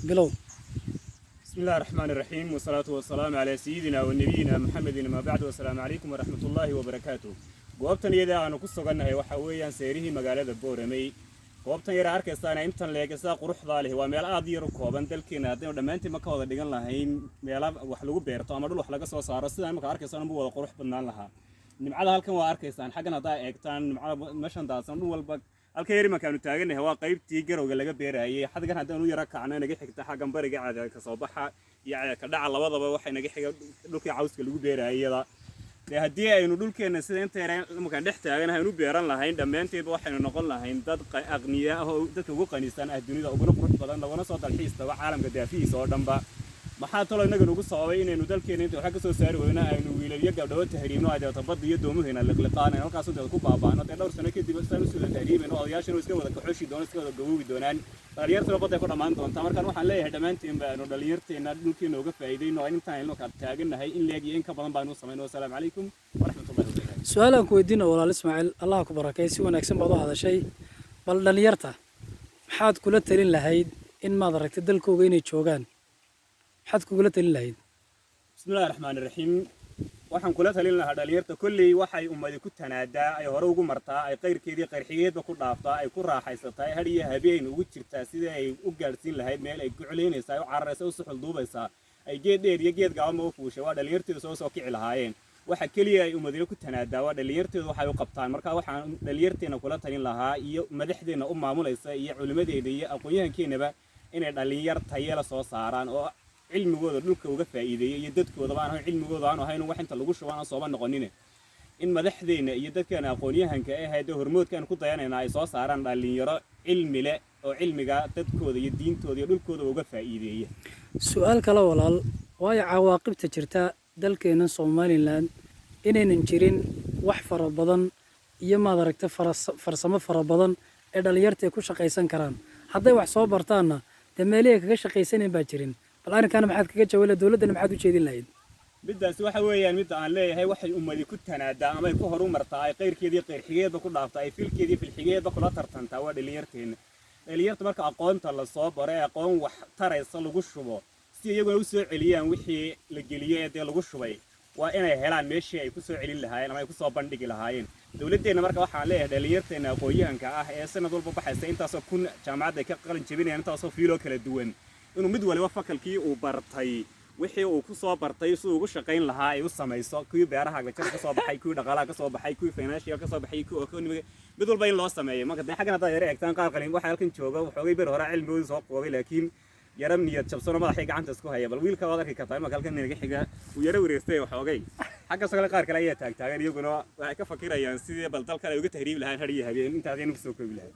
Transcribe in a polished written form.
Bilow. بسم الله الرحمن الرحيم، والصلاة والسلام على سيدنا ونبينا محمد، ما بعد، والسلام عليكم ورحمة الله وبركاته. Goobtan iyada aanu ku sugannahay waxa weeyaan seerihii magaalada Booramey. Goobtan yara arkaysaana intan leegasa quruxdaa leh waa meel aad yar u kooban. Dalkeena haddaynu dhammaantiin ma ka wada dhigan lahayn meela wax lagu beerto ama dhul wax laga soo saaro, sidaan imaka arkaysaan unbu wada qurux badnaan lahaa. Nimcada halkan waa arkaysaan. Xaggan haddaa eegtaan, nimcada meeshan daadsan dhul walba. Halkan yar imankaanu taaganahay waa qaybtii garowga laga beerayay. Xadgan haddaan u yara kacno, naga xigta xaggan bariga cadeedka soo baxa iyo cadeedka dhaca labadaba waxay naga xiga dhulkii cawska lagu beerayay. Iyada dee haddii aynu dhulkeenna sida inta yara imankaan dhex taaganahay aynu beeran lahayn, dhammaanteedba waxaynu noqon lahayn dad aqniya ah oo dadka ugu qanisan ah dunida, uguna qurux badan, laguna soo dalxiis tago caalamka daafihiisa oo dhanba. Maxaa talo innaga nugu sababay inaynu dalkeena inta waxa ka soo saari weyno, aynu wiilal iyo gabdhawo tahriibno, ay deeto badda iyo doomuheena liqliqaan, aynu halkaas deeto ku baaba'no? Dee dhowr sano kadib saan usoo wada tahriibayno, odayaashana iska wada kaxooshi doona, iska wada gaboobi doonaan, dhalinyartuna badday ku dhammaan doontaa. Markaan waxaan leeyahay, dhammaantiin ba aynu dhalinyarteena dhulkeena uga faa'iidayno oo intaan aynu kala taagannahay in leeg iyo in ka badan baanu samayno. Wasalaamu calaykum waraxmatullahi wabarakaatu. Su-aal aan ku weydiino, walaal Ismaaciil, Allah ku barakay, si wanaagsan baad u hadashay. Bal dhalinyarta maxaad kula talin lahayd in maad aragtay dalkooga inay joogaan? Maxaad kugula talin lahayd? بسم الله الرحمن الرحيم. Waxaan kula talin lahaa dhalinyarta, kolley waxay ummadi ku tanaadaa, ay hore ugu martaa, ay qayrkeedii qayrxigeedba ku dhaaftaa, ay ku raaxaysataa, ay had iyo habeen ugu jirtaa sidii ay u gaadhsiin lahayd meel ay guclaynaysaa, ay u cararaysaa, u suxul duubaysaa, ay geed dheer iyo geed gaabanba u fuushay, waa dhalinyarteedu soo kici lahaayeen. Waxa keliya ay ummadina ku tanaadaa waa dhalinyarteedu waxay u qabtaan. Marka waxaan dhalinyarteena kula talin lahaa, iyo madaxdeena u maamulaysa, iyo culimadeena iyo aqoon-yahankeenaba, inay dhalinyar tayela soo saaraan oo cilmigooda dhulka uga faa'iideeya iyo dadkoodaba. Aan ahayn cilmigooda aanu ahayn wax inta lagu shubo aan sooba noqonine, in madaxdeena iyo dadkeena aqoon-yahanka ee hayde hormoodkaan ku dayanayna ay soo saaraan dhalinyaro cilmi leh oo cilmiga dadkooda iyo diintooda iyo dhulkooda uga faa'iideeya. Su-aal kale, walaal. Waayo cawaaqibta jirta dalkeena Somaliland inaynan jirin wax fara badan iyo maad aragta farsamo fara badan ee dhalinyarta ay ku shaqaysan karaan hadday wax soo bartaanna, dee meelihii ay kaga shaqaysanayn baa jirin. Bal arrinkaana maxaad kaga jawaabi? Dowladdana maxaad u jeedin lahayd? Middaasi waxa weeyaan midda aan leeyahay, waxay ummadi ku tanaadaa ama ay ku horumartaa, ay qayrkeedii qayrxigeedba ku dhaaftaa, ay filkeedii filxigeedba kula tartantaa, waa dhalinyarteenna. Dhalinyarta marka aqoonta lasoo baro ee aqoon wax taraysa lagu shubo, si iyaguna u soo celiyaan wixii la geliyey ee dee lagu shubay, waa inay helaan meeshii ay ku soo celin lahaayeen ama ay kusoo bandhigi lahaayeen. Dowladdeenna marka waxaan leeyahay, dhalinyarteenna aqoon-yahanka ah ee sanad walba baxaysa, intaasoo kun jaamacadda ay ka qalin jebinayaan, intaasoo fiiloo kala duwan, inuu mid waliba fakalkii uu bartay, wixii uu ku soo bartay, si uu ugu shaqayn lahaa ay u samayso. Kuwii beeraha agriculture ka soo baxay, kuwii dhaqaalaha ka soo baxay, kuwii financial ka soo baxay, kuwii economic, mid walba in loo sameeyo. Marka dee xaggan haddaad yara eegtaan, qaar qalin waxaa halkan jooga waxoogay ber hore cilmigoodii soo qoobay, laakiin yara niyad jabsano, madaxay gacanta isku haya. Bal wiilka waad arki kartaa imanka halkan inaga xiga, uu yara wareegtay waxoogay. Xaggaasoo kale qaar kale ayaa taagtaagan, iyaguna waxay ka fakirayaan sidii bal dalkan ay uga tahriibi lahaan har iyo habeen. Intaas ayaan kusoo koobi lahay.